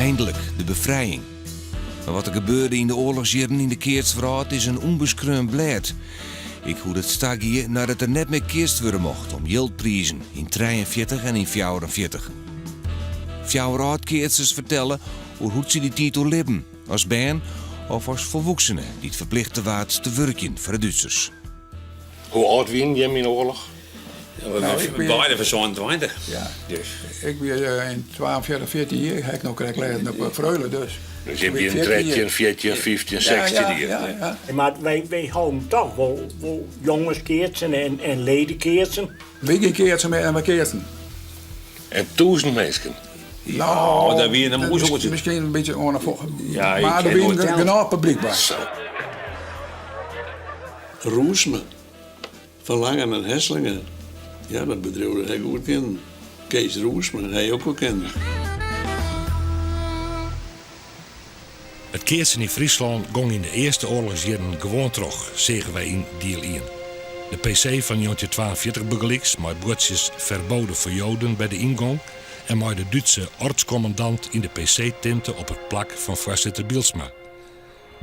Eindelijk, de befrijing. Mar wat der gebeurde yn de oarlochsjierren yn de keatswrâld is in ûnbeskreaun blêd. Ek hoe't it tagie neidat der net mear keatst wurde mocht om jildprizen yn 43 en yn 44. Fjouwer âld-keatsers fertelle oer hoe't sy dy tiid oerlibben, as bern of as folwoeksene dy't ferplichte waard te wurkjen foar de Dútsers. Hoe âld wienen jim yn de oarloch? Nou, ik wie Beide fan 27. Ja. Dus. Ik wie yn 42, 14 jier, ha ik no krekt lêzen op Freule, dus. Dus jim wienen 13, 14, 15, 16 jier. Ja, ja, ja. Mar wy, wy holden toch wol, wol jongeskeatsen en, en ledekeatsen. Wy gjin keatsen mear en we keatsten. En tûzen minsken. Nou, daar wie in miskien, miskien in bytsje oan de Ja, ik mar der ken wie nooit tellen. genôch publyk by. Zo. Roesma, Van Langen en Heslinge. Ja, dat bedriuw dat ha ik goed kennen. Kees Roesma, dat ha je ook wol kennen. It keatsen yn Fryslân gong yn de earste oarlochsjierren gewoan troch, seagen wy yn diel ien. De PC fan 1942 bygelyks, mei buordsjes 'Verboden voor Joden' by de yngong en mei de Dútse Ortskommandant yn de PC-tinte op it plak fan foarsitter Bylsma.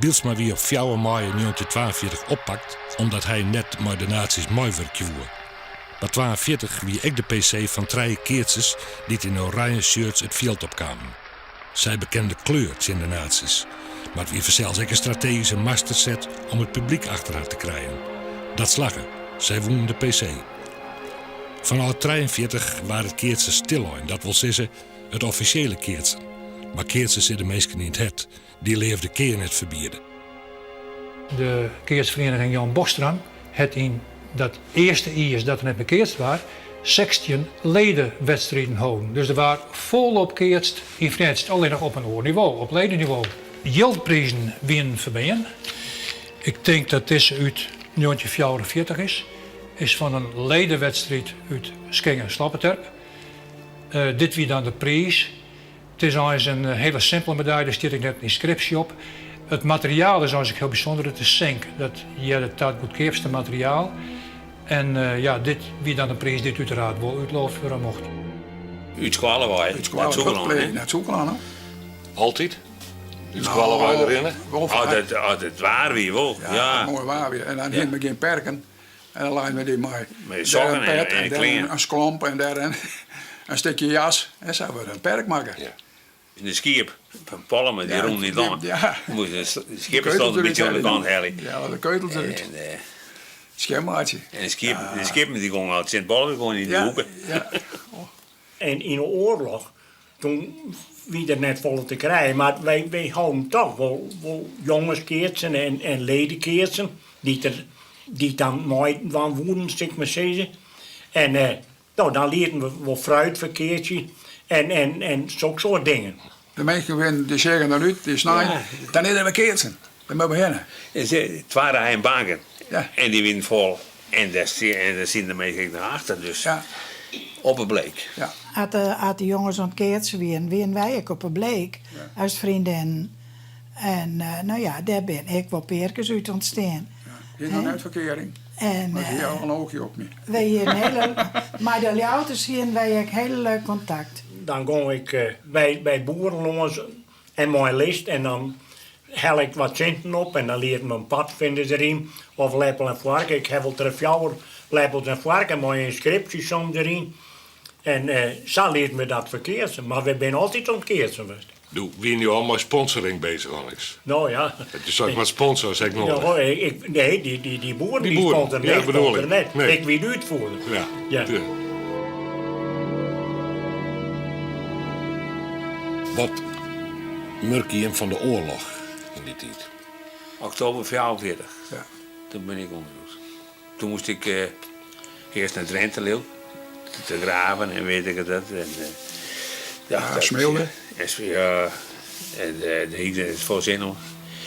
Bylsma wie op fjouwer maaie 1942 oppakt omdat hy net mei de nazi's meiwurkje woe. Mar 42 wie ek de PC fan trije keatsers dy't yn oranje shirts it fjild opkamen. Sy bekende kleur tsjin de nazi's. Mar it wie fansels ek in strategyske masterset om it publyk achter har te krijen. Dat slagge, sy wûnen de PC. Fanôf 43 waard it keatsen stillein, dat wol sizze it offisjele keatsen. Mar keatsen sit de minsken yn it hert. Dy leafde kin je net ferbiede. De keatsferieniging Jan Bogtstra hat yn dat earste jier dat der net mear keatst waard, 16 ledewedstriden holden. Dus der waard folop keatst yn Frjentsjer, allinnich op in oar nivo, op ledenivo. Jildprizen wienen ferbean. Ik tink dat dizze út 1944 is, is fan in ledewedstriid út Skingen-Slappeterp. Dit wie dan de priis. It is eins in hiele simpele medalje, der stiet ek net in ynskripsje op. It materiaal is eins ek hiel bysûnder, it is sink. Dat hearde ta it goedkeapste materiaal. En ja, dit wie dan in priis dy't úteraard wol útloofd wurde mocht. Út skoalle wei, Út skoalle, nei Sjûkelân, hè? Nei Sjûkelân, hè? Altyd? Út skoalle wei der rinne? As it waar wie wol, ja. Ja, moai waar wie. En dan hiene we gjin perken. En dan leine we dy mei Mei dêr sokken in pet en en dêr klean. in sklomp en dêr in stikje jas. En sa wurde in perk makke. Ja. De skiep fan Pollema, dy rûnen yn it lân. Ja. Moast de skieppenstâl in bytsje oan de kant helje. Ja, de keutels derút. En, Skjinmeitsje. En de skieppen dy gongen al tsjin it Pollema gewoan yn de hoeke. Ja. En yn de oarloch, toen wie der net folle te krijen, mar wy, wy holden toch wol, wol jongeskeatsen en, en ledekeatsen, dy't der, dy't dan meidwaan woenen, sil ik mar sizze. En eh, no, dan lieten we wol fruit ferkeatsje en, en, en sok soart dingen. De minsken wienen, dy seagen dan út, dy snein, dan is der wer keatsen. Dêr moatte we hinne. Er sit twa rijen banken Ja. en dy wienen fol. En dêr en dêr sieten de minsken ek noch achter, dus Ja. op 'e bleek. Ja. As de, as de jonges oan it keatsen wienen, wienen wy ek op 'e bleek as freondinnen. En eh, no ja, dêr bin ek wol pearkes út ûntstean. Hie noch net ferkearing, En mar se hie eh, al in oogje op my. wy hienen hele, mei de Ljouwerters hienen wy ek hele leuk kontakt. Dan gong ik eh, by, by boeren lâns En mei in list en dan helle ik wat sinten op en dan lieten we in padvinder deryn of leppel en foark. Ik ha wol trije fjouwer leppels en foarken mei ynskripsjes soms deryn. En sa lieten we dat ferkeatsen. Mar we binne altyd oan it keatsen west. Doe wiene jo al mei sponsoring bezich, Alex. No ja. Dat je seist, mar sponsors ha ik noadich. No, ik, nee, dy, dy, dy boeren Die dy boeren, sponsoren, ja, ik bedoel sponsor ik. net. Nee. Ik wie de útfoerder. Ja. Ja. Wat murk jim fan de oarloch yn dy tiid? Oktober 44. Ja. Toen bin ik ûnderdûkt. Toen moast ik earst nei Drinte leau te graven en weet ik it dat. En, ja, Ja, dat- Smilde. En, ja, en dêr hie ik net folle sin oan.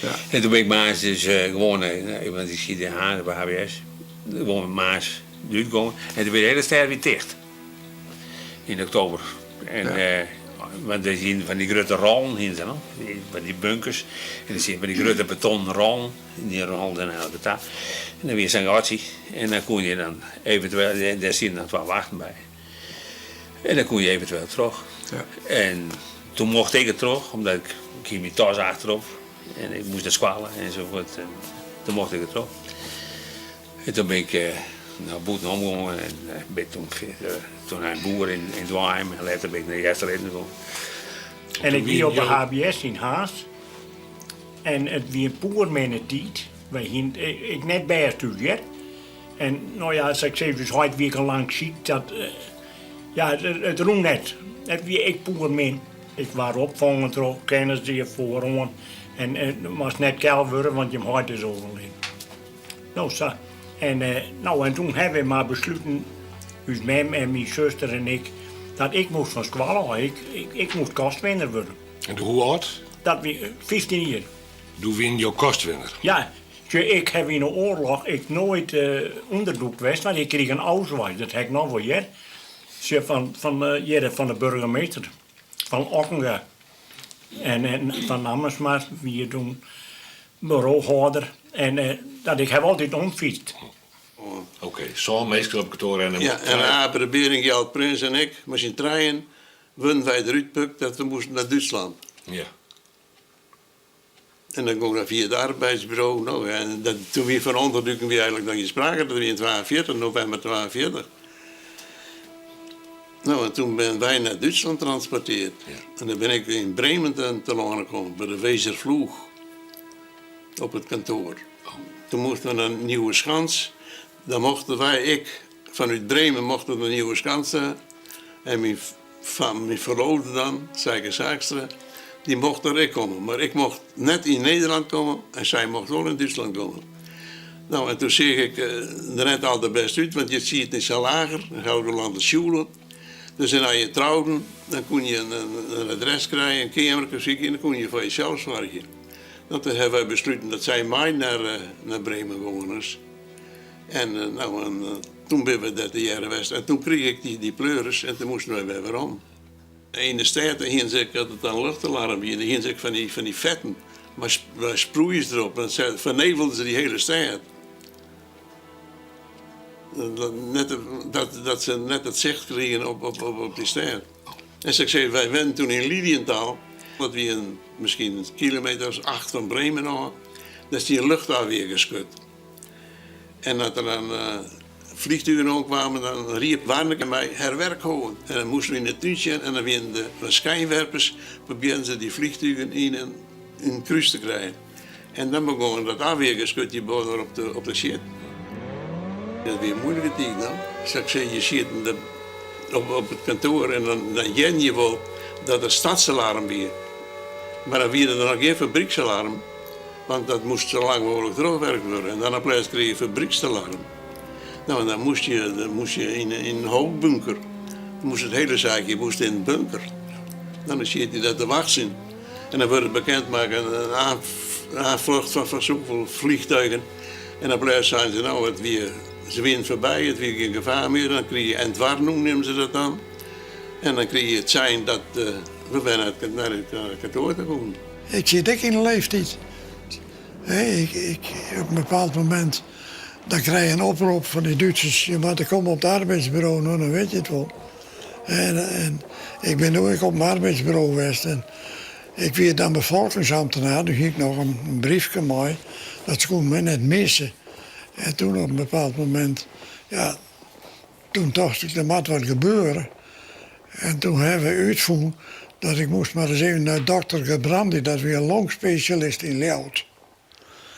Ja. En toen bin ik moarns dus gewoan, want ik siet yn Harns by HBS, gewoan moarns derút gongen. En toen wie de hiele stêd wie ticht. Yn oktober. En, Ja. want der sieten fan dy grutte rollen hienen se noch, fan dy bunkers. En der sieten fan dy grutte betonnen rollen. Dy rolden nei elkoar ta. En dan wie sa'n gatsje. En dan koene je dan eventueel, dêr sieten dan twa wachten by. En dan koene je eventueel troch. Ja. En Toen mocht ik it troch, omdat ik ik hie myn tas achterop en ik moast nei skoalle enzovoort. En toen mocht ik it troch. En toen bin ik nei bûten omgongen en bin toen toen nei in boer yn yn Doanjum en letter bin ik nei Easterlittens gong. En ik wie op de HBS yn Harns en it wie in poerminne tiid. Wy hienen it ek net bêst thús hear. En no ja, sa't ik sis, ús heit wie ek al lang siik, dat ja, it rûn net. It wie ek poermin. Ik waard opfongen troch kennis dy foaroan en moast net kjel wurde, want jim heit is overleden. No sa. En no en toen hawwe wy mar besluten, ús mem en myn suster en ik, dat ik moast fan skoalle ôf. Ik, ik moast kostwinner wurde. En doe hoe âld? Dat wie 15 jier. Doe wienen jo kostwinner? Ja. Sjoch, ik haw yn 'e oarloch ek noait ûnderdûkt west, want ik krige in Ausweis, dat ha ik noch wol hear. Sjoch, fan, fan, hjirre fan de burgemeester fan Ockenga. En, en fan Ammersma wie doe burohâlder. En dat ik haw altyd omfytst. Oké, sân minsken op kantoar en. Ja, en Abe de Bering, Gjalt Prins en ik, mei syn trijen, wurden wy derút pukt dat we moasten nei Dútslân. Ja. En dan gong dat fia it arbeidsburo. No, en dat, toen wie fan ûnderdûken wie eigenlik noch gjin sprake. Dat wie yn 42, novimber 42. No, en toen binne wy nei Dútslân transporteard. En dan bin ik yn Bremen telâne kommen, by de Weserfloeg, op it kantoar. Toen moasten we nei Nieuweschans. Dan mochten wy ek, fanút Bremen mochten we nei Nieuweschans ta. En myn Fan myn ferloofde dan, Sijke Saakstra, dy mocht der ek komme. Mar ik mocht net yn Nederlân komme en sy mocht wol yn Dútslân komme. No, en toen seach ik der net al te bêst út, want je sieten yn sa'n lager, in Helgoland Schule. Dus en as je trouden, dan koene je in adres krije, in keamerke sykje en dan koene je foar jesels soargje. No, toen hawwe wy besluten dat sy mei nei Bremen gongen is. En no, en toen binne we dêr tegearre west. En toen krige ik dy, dy pleuris en toen moasten wy wer werom. Yn de stêd hiene se ek, dat it dan luchtalarm wie, hiene se ek fan dy, fan dy fetten mei sproeiers derop. En dan fernevelden se dy hiele stêd. Net, dat, dat se net it sicht krigen op, op, op, op dy stêd. En sa't ik sei, wy wennen toen yn Lilienthal. Dat wie in, miskien in kilometer as acht fan Bremen ôf. Dêr stie in luchtafweergeskut. En as der dan vliegtugen oankwamen, dan riep Warneke my Herr Werkhoven. En dan moasten we yn de tún sjen en dan wienen de skynwerpers, probearren se dy vliegtugen yn in krús te krijen. En dan begûn dat afweergeskut dy boer op te, op te sjitten. Dat wie in moeilike tiid, no. Sa't ik sei, je sieten der op, op it kantoar en dan, dan hearden je wol dat der stadsalarm wie. Mar dan wie der noch gjin fabryksalarm. Want dat moast sa lang mooglik trochwerkt wurde en dan op lêst krige je fabryksalarm. No en dan moast je, dan moast je yn in hoofdbunker. Dan moast it hiele saakje moast yn in bunker. Dan siet je dêr te wachtsjen en dan wurdt it bekend makke in aanvlucht fan fan safolle vliegtuigen. En op lêst seinen se no it wie, se wienen foarby, it wie gjin gefaar mear. Dan krige je Entwarnung neamden se dat dan. En dan krige je it sein dat we wer nei it kantoar ta koenen. Ik sit ek yn de leeftiid. Ik, ik, op in bepaald momint dan krij je in oprop fan dy Dútsers, je moatte komme op it arbeidsburo, no dan wit je it wol. En, en ik bin doe ek op in arbeidsburo west en ik wie dan befolkingsambtenaar, doe hie ik noch in briefke mei, dat se koene my net misse. En toen op in bepaald momint, ja, toen tocht ik, der moat wat gebeure. En toen hawwe we útfûn dat ik moast mar ris even nei dokter Gerbrandy, dat wie in longspesjalist yn Ljouwert.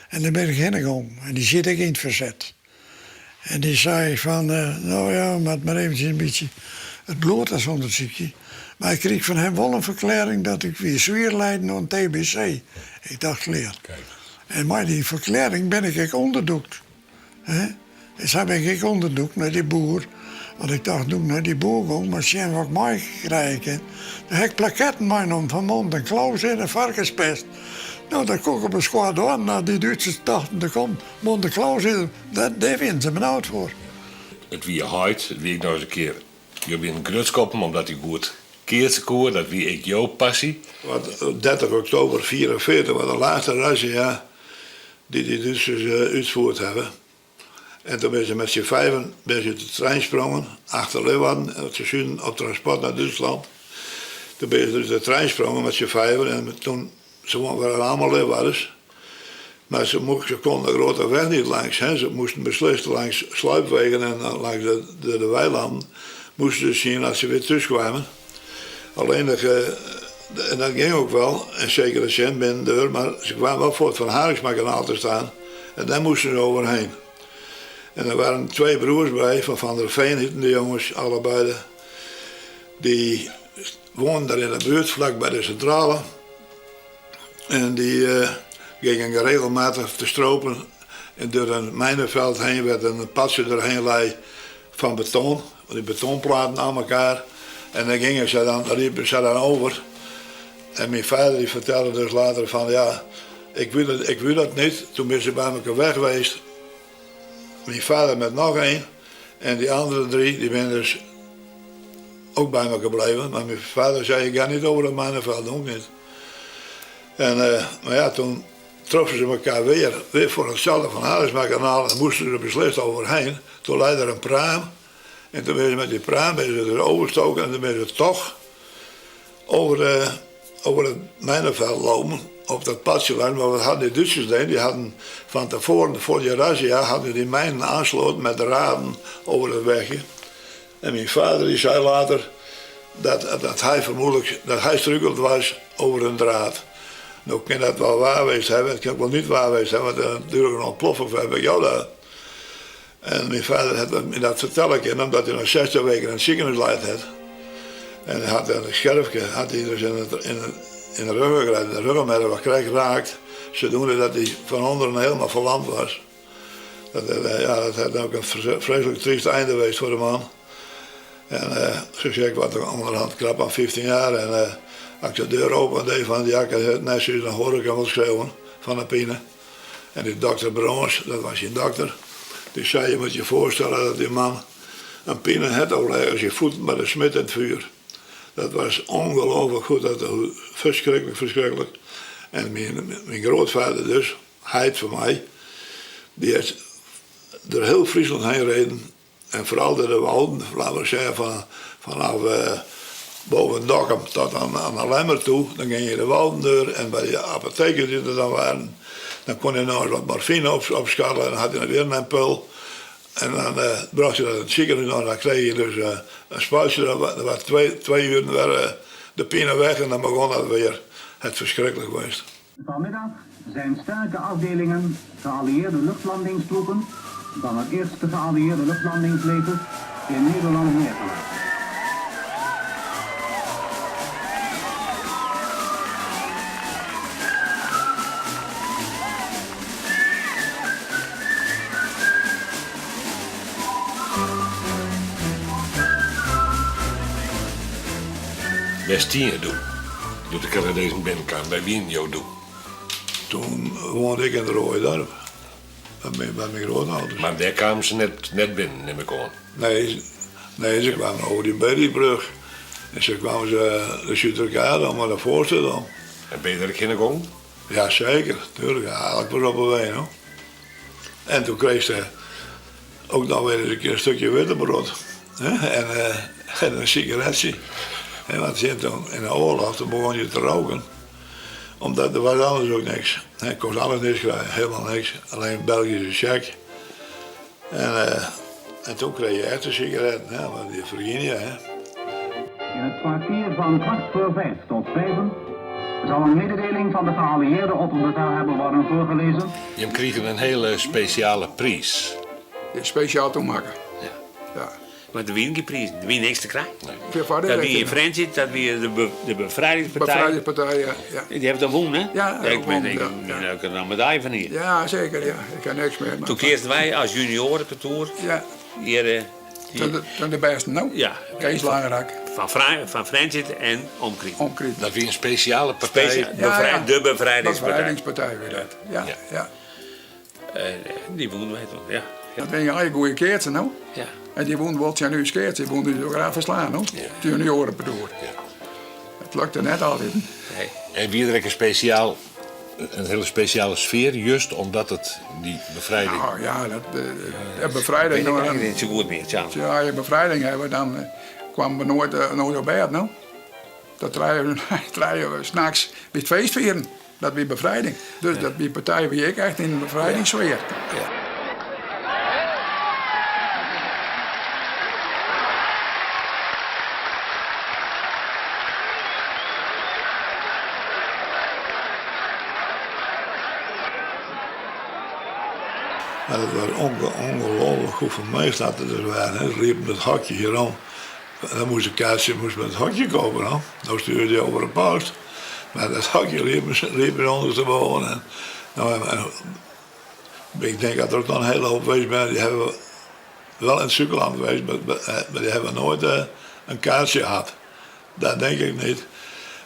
En dêr bin ik hinne gongen en dy siet ek yn it ferset. En dy sei fan, no ja, we moatte mar eventsjes in bytsje it bloed ris ûndersykje. Mar ik krige fan him wol in ferklearring dat ik wie swier lijdend oan TBC. Ik dacht klear. En mei dy ferklearring bin ik ek ûnderdûkt. Hè? En sa bin ik ek ûnderdûkt nei dy boer. Want ik tocht, doe't ik nei dy boer gong, mar sjen wat ik meikrije kin. Doe ha ik plaketten meinommen fan mond en klauwzeer en varkenspest. No, dat koe ik op 'e skoat dwaan. No, dy Dútsers tochten, der komt mond en klauwzeer, dêr wienen se benaud foar. It wie heit, it wie ek noch ris in kear Jo wienen grutsk op him omdat hy goed keatse koe, dat wie ek jo passy. Want 30 oktober 44 was de laatste razzia dy't dy Dútsers útfierd hawwe. En toen binne se met syn vijven binne se út de trein sprongen, achter Leeuwarden, en it suden op transport nei Dútslân. Toen binne se út de trein sprongen met z'n vijven en toen, ze waren allemaal Leeuwarders. Maar ze, ze konden de grote weg niet langs. Hè. Ze moesten beslist langs sluipwegen en eh, langs de, de, de weilanden. Moesten ze zien als ze weer thuis kwamen. Alleen, de, eh, en dat ging ook wel, in zekere zin binnen de deur, maar ze kwamen wel voor het Van Harinxmakanaal te staan. En daar moesten ze overheen. En er waren twee broers bij, van Van der Veen heten de jongens, allebei. Die woonden daar in de buurt, vlak bij de centrale. En die uh, gingen regelmatig te stropen. En door een mijnenveld heen werd een padje doorheen lei van beton. Die betonplaten aan elkaar. En dan gingen ze dan, liepen ze dan over. En mijn vader die vertelde dus later van ja, ik wil, het, ik wil dat niet. Toen ben ze bij elkaar weg geweest. Mijn vader met nog één. En die andere drie, die zijn dus ook bij me gebleven. Maar mijn vader zei, ik ga niet over het mijnenveld, ook niet. En, uh, maar ja, toen troffen ze elkaar weer, weer voor hetzelfde Van Harinxmakanaal en moesten ze beslist overheen. Toen leidde er een praam. En toen ben ze met die praam ben ze er overgestoken en toen ben ze toch over, de, over het mijnenveld lopen. Op dat padje lang. Maar wat hadden die Duitsers gedaan? Die hadden van tevoren, voor die razzia, hadden die mijnen aansloten met draden over het wegje. En mijn vader die zei later dat, dat hij vermoedelijk dat hij struikeld was over een draad. Nou kan dat wel waar geweest hebben, het kan ook wel niet waar geweest hebben, want er natuurlijk een ontploffing heb ik jou daar. En mijn vader had me dat vertellen kunnen, omdat hij nog 60 weken in het ziekenhuis leid had. En hij had een scherfje, had hij dus in, het, in, in de ruggengraat, in de ruggenmerg wat krijg geraakt. Zodoende dat hij van onderen helemaal verlamd was. Dat, eh, ja, dat had ook een vreselijk triest einde geweest voor de man. En uh, zo zeg ik wat onderhand krap aan 15 jaar. En uh, als ik de deur open deed van die jak, net dan hoor ik hem wel schreeuwen van de pine. En die dokter Brons, dat was zijn dokter, die zei je moet je voorstellen dat die man een pine had als je voet met een smid in het vuur. Dat was ongelooflijk goed, dat verschrikkelijk, verschrikkelijk. En mijn, mijn grootvader dus, heit voor mij, die is door heel Friesland heen reden. En vooral door de Wouden, laten we zeggen, van, vanaf uh, boven Dokkum tot aan, aan de Lemmer toe. Dan ging je de Wouden door en bij de apothekers die er dan waren, dan kon je nog eens wat morfine op, opscharrelen en dan had je weer een pul. En dan uh, bracht je dat in het ziekenhuis en dan kreeg je dus uh, een spuitje. Dat was twee uur weer, de pine weg en dan begon dat weer het verschrikkelijk geweest. Vanmiddag zijn sterke afdelingen geallieerde luchtlandingstroepen van het eerste geallieerde luchtlandingsleger in Nederland neergelegd. Wêr stiene je doe? Doe't de Kanadezen binnenkamen, wêr wienen jo doe? Toen woonde ik in het Rode Dorp. Bij mijn, bij mijn grootouders. Maar dêr kamen se net, net binnen, nim ik oan. Nee, nee, ze kwamen over die Berrybrug. En ze kwamen ze de Suterkade om naar de voorste dan. En ben je der ek hinne gongen? Ja, zeker. Tuurlijk. Ja, ik was op een ween, hoor. En toen kreeg ze ook nog weer eens een keer een stukje wittebrood. Hè? En, uh, en een sigaretje. En want toen in de oorlog, toen begon je te roken. Omdat er was anders ook niks. Ik kon alles niks krijgen, helemaal niks. Alleen Belgische cheque. En, uh, en toen kreeg je echt een sigaret, ja, maar die Virginia, hè. In het kwartier van 4:45 tot 5 zal een mededeling van de geallieerde opperbevelhebber worden voorgelezen. Je kreeg een hele speciale prijs. Speciaal toemakken. Ja. Ja. Maar der wienen gjin prizen, der wie niks te krijen. Nee. Dat wie in Frjentsjer, dat wie de, be, de bevrijdingspartij. Bevrijdingspartij, ja. ja. Die hebben dan wûn, hè? Ja, ik ben ja, ik, ja. ik een medaille van hier. Ja, zeker, ja. Ik heb niks meer. Maar Toen keerden wij als juniorenpartour ja. hier, eh, Toen de, toen de beste, nou. Ja. Kees Langerak. Van, Fra van Frjentsjer en omkriten. Omkriten. Dat wie in speciale partij. Specia ja, ja. De bevrijdingspartij. Bevrijdingspartij, weer dat. Ja, ja. ja. Uh, die wûnen wij toen, ja. Dat ben je eigenlijk goede keertje, nou. Ja. En die won wel nu skeert, die won die ook graag verslaan, hoor. Ja. De juniorenpartour. Ja. Het lukte net altijd. Nee. En wie er een speciaal, een hele speciale sfeer, juist omdat het die bevrijding. Nou ja, dat, de, de bevrijding. Dat weet ik niet zo goed meer, tja. Ja, je bevrijding hebben, dan uh, kwamen we nooit, uh, nooit op bed, nou. Tot 3 uur s'nachts by it feestfieren. Dat wie befrijding. Dus dat die partij wie ek echt yn in befrijdingssfear. Ja. Maar het was ongelooflijk hoeveel mensen dat er dus waren. Ze liepen het hokje hier om. Dan moest een kaartje moest met het hokje kopen. Hoor. Dan stuurde je over de post. Maar dat hokje liep ondersteboven. En, nou, en, ik denk dat er ook nog een hele hoop geweest zijn. Die hebben wel in het Suikeland geweest, maar die hebben nooit een kaartje gehad. Dat denk ik niet.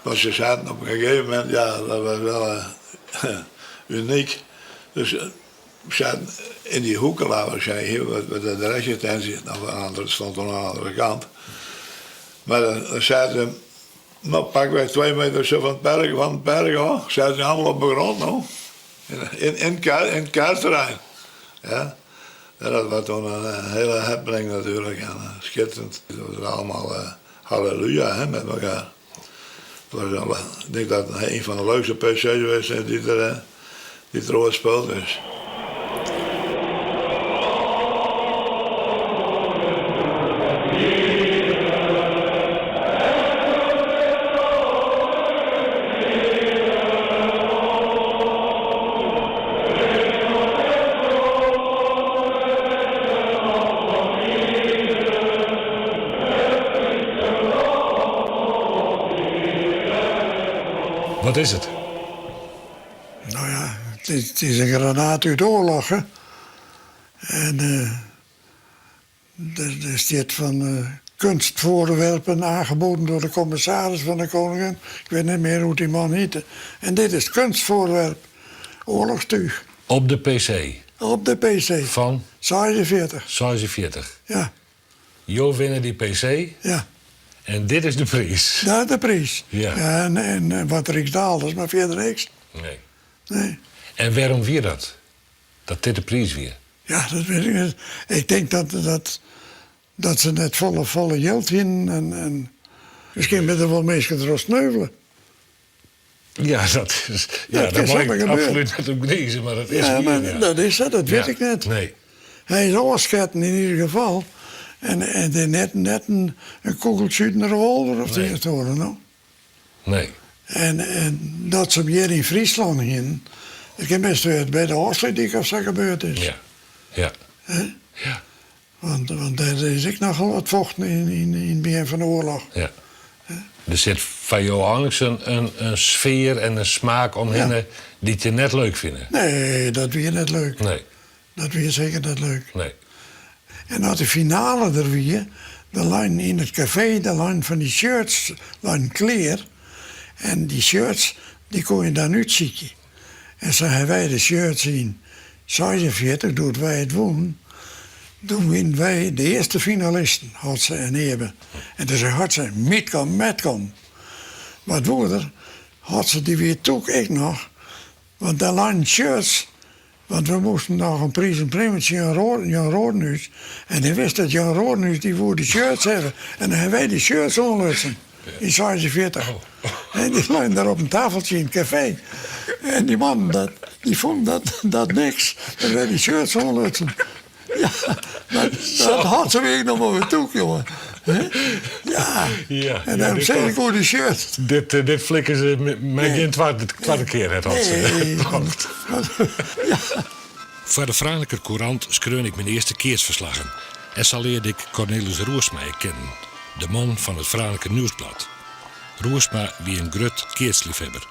Want ze zaten op een gegeven moment, ja, dat was wel uniek. Dus we zaten in die hoeken, laten we zeggen, hier met de directietentie, nou, andere stond aan de andere kant. Maar dan zaten ze, nou pakweg 2 meter zo van het perk af, zaten ze allemaal op de grond, nou. In het kaartterrein. Ja. Ja, dat was toen een hele happening natuurlijk en schitterend. Het was allemaal halleluja, hè, met elkaar. Het was wel, ik denk dat het een van de leukste PC's geweest is die er ooit gespeeld is. Wat is het? Nou ja, het is een granaat uit de oorlog. Hè. En er staat van kunstvoorwerpen aangeboden door de commissaris van de koningin. Ik weet niet meer hoe die man heette. En dit is kunstvoorwerp. Oorlogstuig. Op de PC? Op de PC. Van? 46. 46. Ja. Jo winnen die PC? Ja. En dit is de prijs? Dat is de prijs. Ja. En wat Rijksdaalders, maar verder niks. Nee. Nee. En waarom weer dat? Dat dit de prijs weer? Ja, dat weet ik niet. Ik denk dat ze net volle geld in en misschien met er wel mensen er sneuvelen. Ja, dat is, ja, Dat daar kan mag ik zomaar gebeuren. absoluut net op kniezen, maar dat is Ja, niet. maar ja. dat is dat, dat weet Ja, ik net. Nee. Hij is afgeschoten in ieder geval. En er net een kogeltje uit een revolver of Nee. die horen, no? Nee. En dat ze hem hier in Friesland gingen, ik heb best wel bij de Afsluitdijk of zo gebeurd is. Ja. Ja. Hè? Ja. Want daar is ik nogal wat vochten in het begin van de oorlog. Ja. Er zit van jou eigenlijk een sfeer en een smaak omheen Ja. die je net leuk vinden. Nee, dat weer net leuk. Nee. Dat weer zeker net leuk. Nee. En als de finale er weer, de lijn in het café, de lijn van die shirts, lijn kleer. En die shirts, die kon je dan uitzieken. En zo hebben wij de shirts in 46, toen wij het wonnen. Toen winnen wij de eerste finalisten, Hotze en Ebe. En toen zei Hotze, met kom, met kom. Wat wordt er? Hotze die weer toen ik nog. Want daar lijn shirts, want we moesten nog een prijs en premietje Jan Rodenhuis. En hij wist dat Jan Rodenhuis die voor de shirts hebben. En dan hebben wij die shirts onlussen. In 46. En die lagen daar op een tafeltje in het café. En die man, die vond dat niks. Dat wij die shirts onlussen. Ja, maar dat had ze weer nog maar weer toe, jongen. Hè? Ja. Ja, En ja, daarom dit zeg ik was- hoe die shirt. Dit flikken ze met geen tweede keer, het had ze. Nee. Voor de Franeker Courant skreun ik mijn eerste keersverslagen. En zal leerde ik Cornelis Roersma kennen, de man van het Franeker Nieuwsblad. Roersma wie een grut keersliefhebber.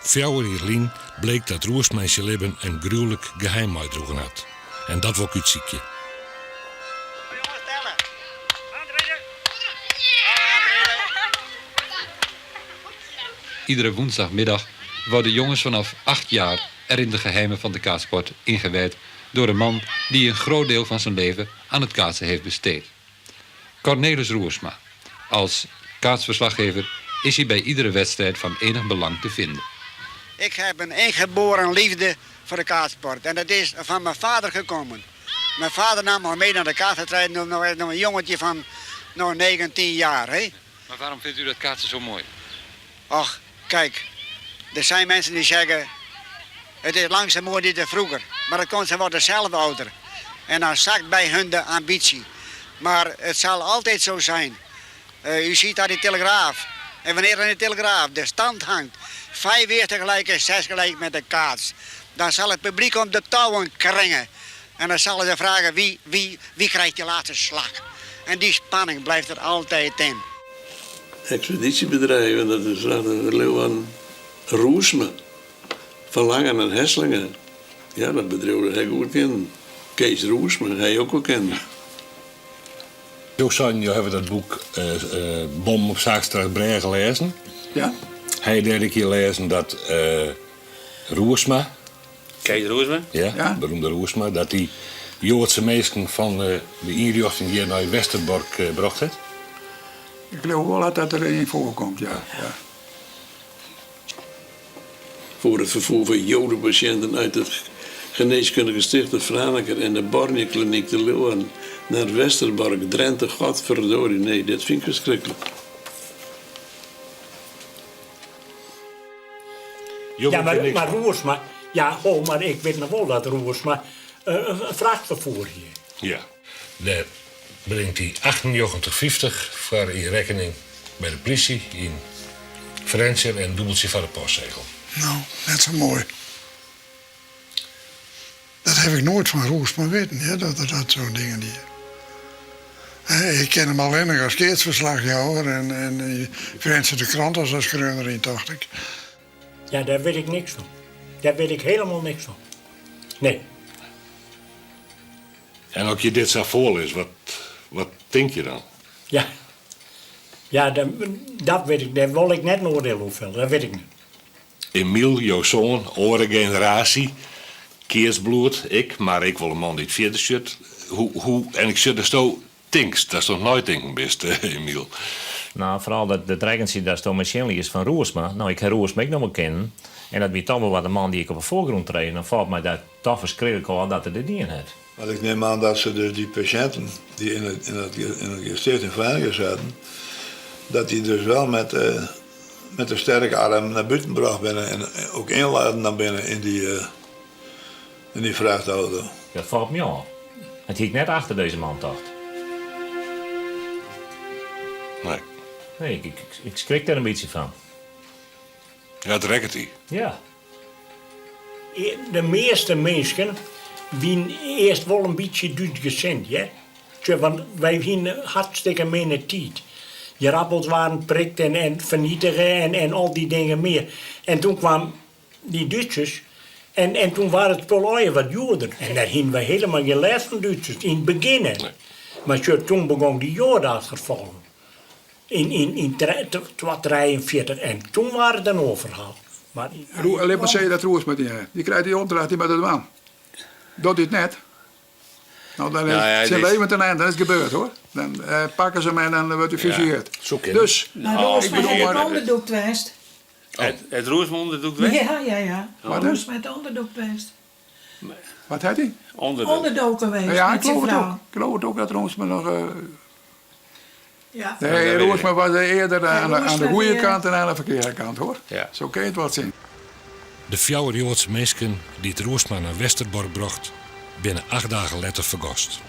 4 jaar lien bleek dat Roersma in zijn leven een gruwelijk geheim uitdroegen had. En dat wol ik uitziekje. Iedere woensdagmiddag worden jongens vanaf 8 jaar er in de geheimen van de kaatsport ingewijd door een man die een groot deel van zijn leven aan het kaatsen heeft besteed. Cornelis Roersma. Als kaatsverslaggever is hij bij iedere wedstrijd van enig belang te vinden. Ik heb een ingeboren liefde voor de kaatsport. En dat is van mijn vader gekomen. Mijn vader nam me mee naar de kaatwedstrijd, nog een jongetje van nog 19 jaar. Hè? Maar waarom vindt u dat kaatsen zo mooi? Och, kijk, er zijn mensen die zeggen, het is langzaam mooi niet vroeger. Maar dat komt, ze worden zelf ouder. En dan zakt bij hun de ambitie. Maar het zal altijd zo zijn. Eh, u ziet daar die telegraaf. En wanneer in de telegraaf de stand hangt, vijf eerste gelijk en zes gelijk met de kaats. Dan zal het publiek om de touwen kringen. En dan zullen ze vragen wie, wie, wie krijgt die laatste slag. En die spanning blijft er altijd in. Expeditiebedrijven, dat is de Leeuwen Roesma. Van Langen en Hesselingen. Ja, dat bedrijf dat heb ik goed kennen. Kees Roesma, hij ook wel kennen. Jo seinen, jo hawwe dat boek eh, eh, Bom op Zaakstraatbrêge lêzen. Ja. Hy dêr ek yn lêzen dat eh, Roersma. Kees Roersma? Ja, ja. beroemde Roersma, dat dy Joadse minsken fan de ynrjochting hjir nei Westerbork brocht hat? Ik leau wol dat dat der yn foarkomt, ja. ja. Voor het vervoer van jodenpatiënten uit het geneeskundige sticht Franeker en de Bornjekliniek te Leeuwarden naar Westerbork, Drenthe, godverdorie, nee, dit vind ik verschrikkelijk. Ja, mar, mar Roersma, ja, oh, mar ik wit noch wol dat Roersma eh, in frachtferfoer hie. Ja. Dêr bringt hy 98,50 foar yn rekkening by de plysje yn Frjentsjer en dûbeltsje foar de postsegel. No, net sa moai. Dat haw ik noait fan Roersma witten, hear, dat er dat soart dingen die. Ik ken him allinnich as keatsferslachjouwer en en Frjentsjerter Krante as skreaun er yn, tocht ik. Ja, dêr wit ik niks fan. Dêr wit ik hielendal niks fan. Nee. En as je dit sa foarlizze, wat, wat tink je dan? Ja, ja dat wit ik, dêr wol ik net in oardiel oer felle, dat wit ik net. Emiel, jo soan, oare generaasje, keatsbloed, ik, mar ek wol in man dy't fierder sjocht. Hoe, hoe, en ik sjoch datsto tinkst, datsto oan it neitinken bist, Emiel. No, foaral dat, dat rekkentsje datsto my sjen lietst fan Roersma. No, ik ha Roersma ek noch wol kinnen. En dat wie toch wol wat in man dy't ik op 'e foargrûn trede. Dan falt my dat toch ferskriklik ôf dat er dit dien hat. Want ik nim oan dat se dus dy pasjinten dy't yn it, yn it, yn it gesticht yn Frjentsjer sieten, dat dy dus wel met, eh, met de sterke arm nei bûten brocht binne en ook ynladen dan binne yn dy, eh, yn dy frachtauto. Dat falt my ôf. Dat hie ik net achter dizze man tocht. Nee. Nee, ik, ik, ik skrik dêr in bytsje fan. Ja, it rekket dy. Ja. De measte minsken wienen earst wol in bytsje Dútsgesind, hear. Tsje, want wy hiene hartstikke minne tiid. Ierappels waarden prikt en, en fernietige en, en al dy dingen mear. En toen kwam dy Dútsers en, en toen waard it spul allegear wat djoerder. En dêr hiene wy hielendal gjin lêst fan Dútsers, yn it begjin net. Mar sjoch, toen begûn dy Joadeachterfolging. Yn, yn, yn 43 en toen waard it in oar ferhaal. Mar Roe, lit mar sizze dat Roersma it yn. Dy krijt dy opdracht, dy moat it dwaan. Docht hy it net, no dan is Nou ja, syn dit- leven ten ein, dan is it gebeurd hoor. Dan eh, pakke se him en dan wurdt hy fusilleerd. Soe kinne. Dus, Mar ik Roersma bedoel hat maar, ek ûnderdûkt west. Het, het Roersma ûnderdûkt west? Ja, ja, ja. Wat dan? Roersma hat ûnderdûkt west. wat hat hy? Ûnderdoken west Ja, ik met syn geloof it frou. ook. Ik geloof it ook dat Roersma noch. eh, Ja. Nee, Roersma was eerder aan de, aan de Roersma goede die, kant dan aan de ferkearde kant hoor. Ja. Zo kun je het wel zien. De fjouwer Joadse minsken dy't Roersma nei Westerbork brocht, binne acht dagen letter fergast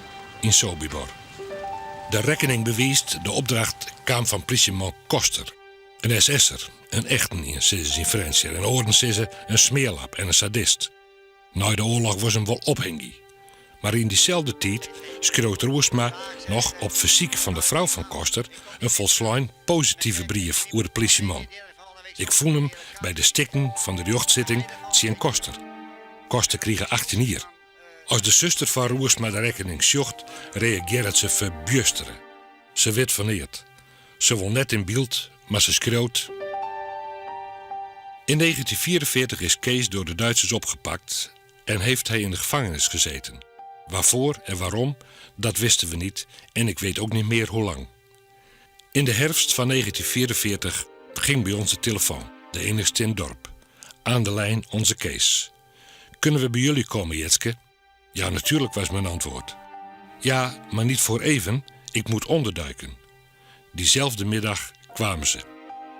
yn Sobibor. De rekkening bewiist, de opdracht kaam fan plysjeman Koster, in SS'er, in echten ien, sizze se yn Frjentsjer en oaren sizze in smearlap en in sadist. Nei de oarloch wol se him wol ophingje. Mar yn dyselde tiid skriuwt Roersma noch op fersyk fan de frou fan Koster in folslein positive brief oer de plysjeman. Ik fûn him by de stikken fan de rjochtsitting tsjin Koster. Koster krige 18 jier. As de suster fan Roersma de rekkening sjocht, reagearret se ferbjustere. Se wit fan neat. Se wol net yn byld, mar se skriuwt. In 1944 is Kees door de Duitsers opgepakt en heeft hij in de gevangenis gezeten. Waarvoor en waarom, dat wisten we niet en ik weet ook niet meer hoe lang. In de herfst van 1944 ging bij ons de telefoon, de enigste in het dorp. Aan de lijn onze Kees. Kunnen we bij jullie komen, Jetske? Ja, natuurlijk was mijn antwoord. Ja, maar niet voor even. Ik moet onderduiken. Diezelfde middag kwamen ze.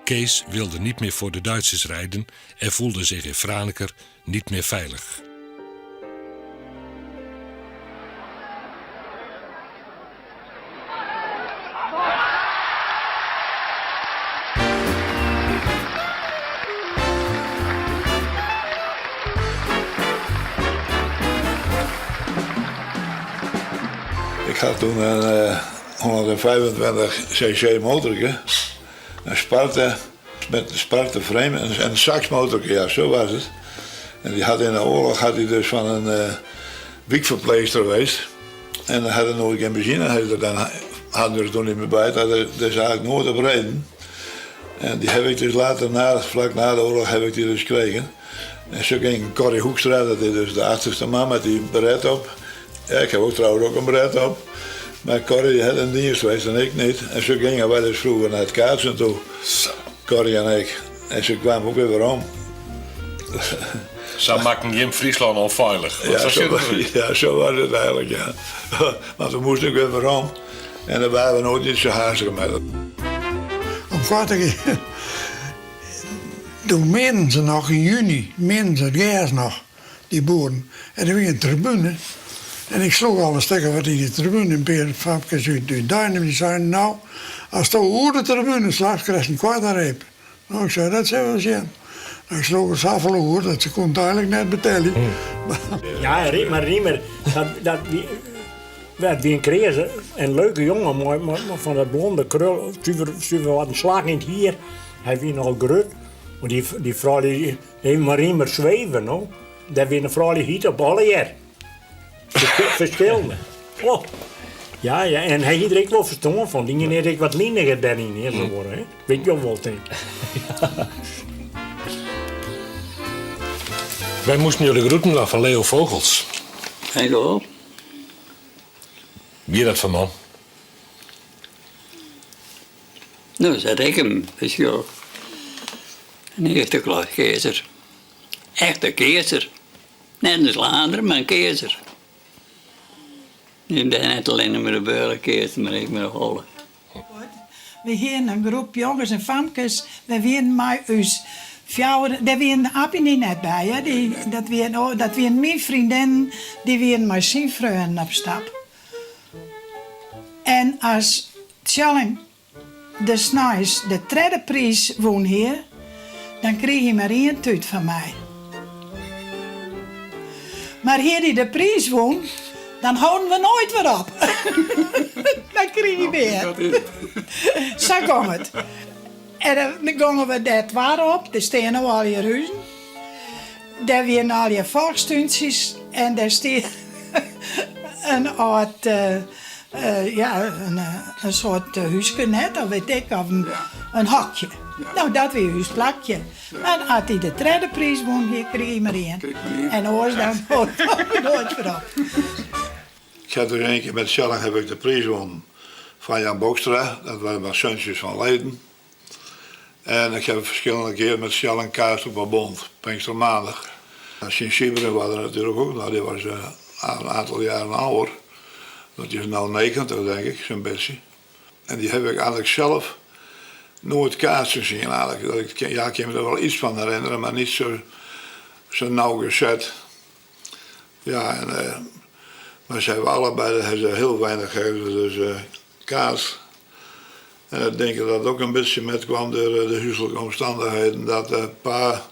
Kees wilde niet meer voor de Duitsers rijden en voelde zich in Franeker niet meer veilig. Ik had toen een 125 cc motorke, een Sparta met een Sparta frame en een Sachs motorke, ja, zo was het. En die had in de oorlog had hij dus van een uh, wiekverpleegster geweest. En dan had hij nooit geen benzine, had er dan hadden we er toen niet meer bij, had er dus eigenlijk nooit op reden. En die heb ik dus later, na, vlak na de oorlog, heb ik die dus gekregen. En zo ging Corrie Hoekstra, dat is dus de achterste man met die beret op. Ja, ik heb ook trouwens ook een beret op. Maar Corrie die had een dienst geweest en ik niet. En zo gingen wij dus vroeger naar het kaatsen toe. Corrie en ik. En ze kwamen ook weer weer om. Sa makken jim Fryslân ûnfeilich. Ja, zo, ja, zo was het eigenlijk, ja. Want we moesten ook weer weer om. En daar waren we nooit niet zo haastig met. Om koart te gean, doe meanden se noch yn juny, meanden se it gers noch, dy boeren. En der wie in tribune en ik sloech al in stik of wat yn dy tribune. In pear famkes út Deinum dy seinen, no, asto oer de tribune slachst, krijst in koarte reep. No, ik sei, dat sille we sjen. No, ik sloech er safolle oer dat se koenen it eigenlik net betelje. Ja, maar Riemer, dat, dat wie, dat wie in kreaze in leuke jongen, mei, mei, fan dat blonde krul, suver, suver wat in slach yn it hier. Hy wie nochal grut, mar dy, dy froulju, dy mar Riemer sweven, no. Dêr wiene de froulju hyt op allegear. Ferskillende. Oh. Ja, ja, en hy hie der ek wol ferstân fan. Dy is ek wat liniger dêryn is geworden, hè. Weet jo wol, tink. Wy moasten jo de groeten dwaan fan Leo Vogels. Hallo. Wie dat foar man? No, sa't ik him besjoch. In earste klas keatser. Echte keatser. Net in slander, mar in keatser. Dy net allinne mei de beule keatsen, mar ek mei de holle. We hienen in groep jonges en famkes, wy wienen mei ús fjouweren, dêr wienen Appie en dy net by, hè, dy, dat wienen, oh, dat wienen myn freondinnen, dy wienen mei syn freonen op stap. En as Tsjalling de sneins de tredde priis wûn hie, dan krige hy mar ien tút fan my. Mar hie dy de priis wûn, dan holden we noait wer op. Dan krige hy mear. Sa gong it. En dan gongen we dêr twa op, der stean no allegear huzen. Dêr wienen allegear folkstúntsjes en dêr stie in âld, ja, in soart húske net, of wit ik, of in hokje. No, dat wie ús plakje. En as hy de tredde priis wûn hie, krige hy mar ien. En oars dan noait wer op. Ik ha dus ien kear met Tsjalling heb ik de priis wûn fan Jan Bokstra, dat waren mar seuntjes fan leden. En ik heb ferskillende kearen met Tsjalling kaatst op 'e Bond, Pinkstermaandag. Syn Sybren was der natuerlik ook noch, dy was in aantal jaren âlder. Dat is no 90 denk ik, sa'n bytsje. En dy heb ik eigenlik self noait kaatsen sien eigenlik. Dat ik, ja, ik kin my der wol iets fan herinnere, mar niet zo, zo nauwgezet. Ja, en, uh, maar ze hebben allebei hebben ze heel weinig dus, uh, kaatst. En ik denk dat dat ook een beetje met kwam door de huiselijke omstandigheden. Dat de pa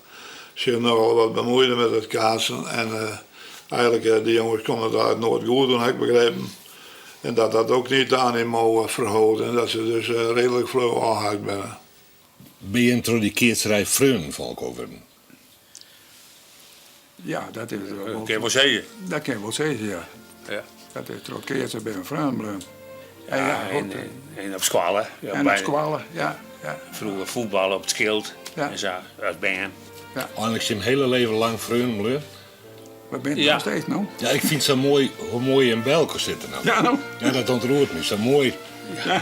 zich nogal wat bemoeide met het kaatsen. En uh, eigenlijk, uh, de jongens konden het eigenlijk nooit goed doen, heb ik begrepen. En dat dat ook niet de animo verhoogde. En dat ze dus uh, redelijk vlug aangehaakt binnen. Binne jim troch dy keatserij freonen fan elkoar wurden? Ja, dat is wel. Dat kin wol sizze. Dat kin wol sizze, ja. Ja. Dat is troch keatsen binne we freonen bleaun. Ja, ja, en, en op skoalle. Ja, en op skoalle, ja, ja. Froeger fuotballe op it skild ja. en sa, as bern. Ja. Eigenlik jim hiele leven lang freonen bleaun? We binne ja. noch steeds no. Ja, ik fyn it sa moai hoe moai jim by elkoar sitte no. Ja, no. Ja, dat ûntroert my. Sa moai. Ja.